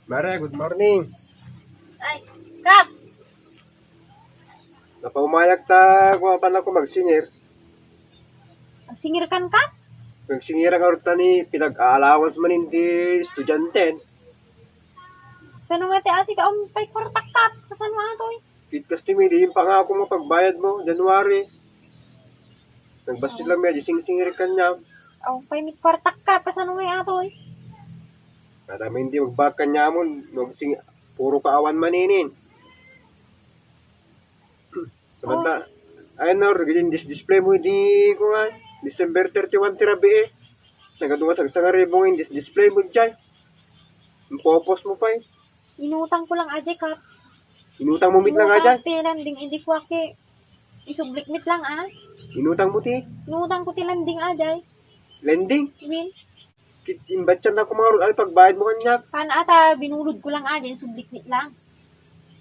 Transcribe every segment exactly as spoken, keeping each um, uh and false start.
Mare, good morning. Ay, Kap! Napaumayak ta, kung apan ako magsingir. Magsingir kan, Kap? Magsingir ang arta ni pinag-allowance man hindi estudyante. Saan nga ti ate ka, um, pay kwartak, Kap? Saan nga atoy? Kit kasi mi, di yung pangako mo pagbayad mo, January. Nagbassit lang mi, di singsingir kanya. Aw, pay mi kwartak, Kap, kasano nga atoy? Kada mo hindi magbakkan niya mo, no, sing-, puro kaawan maninin. Sabanta, ay, no, gidin dis-, display mo, di ko nga, December thirty-one ti rabii, eh. Nagadungas agsangaribu nga dis-, display mo, jay. Ang popos mo pa, eh. Inutang ko lang, ajay, Kap. Inutang mo mit lang, ajay? Inutang ti lending, hindi ko aki. Isublik mit lang, ah. Inutang mo ti? Inutang ko ti lending, ajay. Lending? Win. Kit-, imbatyan na kumarod, ay, pagbayad mo kanya. Paano ata, binulod ko lang, ajay, isublik mit lang.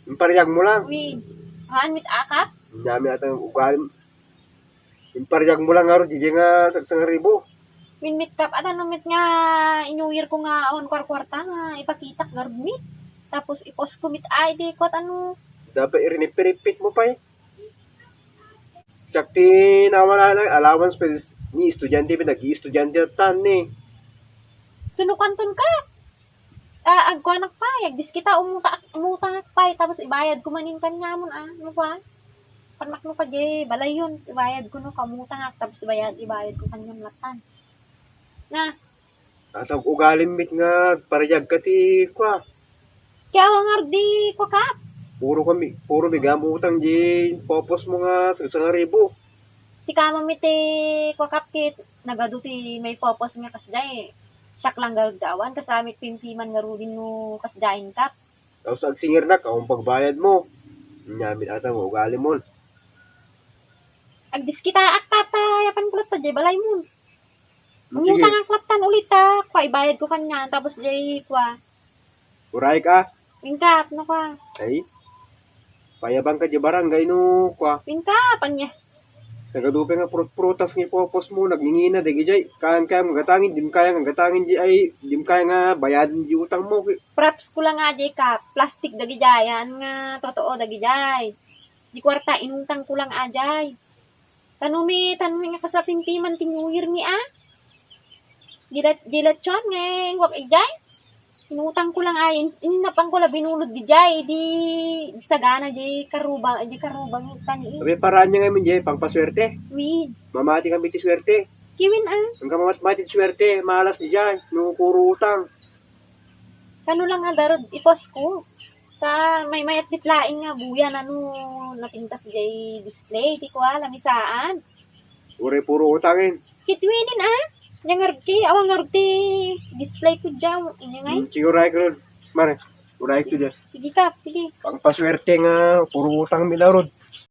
Impariyag mo lang. Win. Haan mit akap? Nyami ata yung ugalim. Impariyag mo lang ngarud, di nga sagsangaribu. Win mit, Kap, ata no mit nga inyuyir ko nga awan kwarkwarta nga ipakitak ngarud mit. Tapos ipos ko mit, ay, di ko, ano. Dapat irinipiripit mo pa, eh. Siak ti nawala na allowance pa ni estudyante, pinag-i-estudyante tan, eh. Tunukan ton ka. Ah, agkuanak pay, agdiskita, umuta-, umutangak pay, tapos ibayad ko manin kaniamon, ah, no kua? Parmak no kadiay balayon, ibayad ko no, kamutangak, tapos ibayad, ibayad ko kaniam latan. Na. Ata ugalim mit nga agpariyag ka ti kua. Kaya awan nga di kua, Kap. Puro kami, puro mi gamutang di popos mo nga sagsangaribu. Sika man mi ti kua, Kap, kit nagadu ti maipopos nga kasdiay. Siak lang garud ti awan, kasami pimpiman ngaruden no kasdiayen, Kap. Tapos agsingirnak, awan pagbayad mo. Nyamit ata nga ugali mon. Agdiskitaak, Kap, ta yapan ko latta diay balay mon. Sige. Umutangak lattan ulit, ta kua, ibayad ko kanian, tapos diay kua. Uray ka? Ingkap, no kua. Ay? Payabang ka di barangay no kua. Ingkap, anya? Nagadupe nga prut-prutas nga ipopos mo, nagingina, dagijay. Kayang kaya nga gatangin, dim kaya nga gatangin di ay, dim kaya nga bayadin di utang mo. Props ko lang nga di ka, plastic dagijay, yan nga totoo dagijay. Di kwarta, inutang ko lang ajay. Tano mi, tano mi nga kasapimpiman ti New Year mi, ah. Dilat, dilatyon nga, wak, ijay. Inutang ko lang ay, in-, innapan ko la binulod di jay, di, di sagana, di karubang, di karubang, tani. Abi, paraan niya ngayon, jay, pangpaswerte. Wi. Mamati kami ti swerte. Kiwin, ah. Ang kamamat-mati ti swerte, malas di jay, no, puro utang. Kano lang nga darod, ipos ko. Ta, may mayat di plaing nga buya, ano, napintas jay display, di ko alam, isaan. Uray puro utangin. Kitwinin, ah. Yang ngarti, awan ngarti display ko dyan. Inya ngay. Hmm, sige, uray ko ron. Mare, uray ko dyan. Sige ka, sige. Pangpaswerte nga, puro utang mi la ron.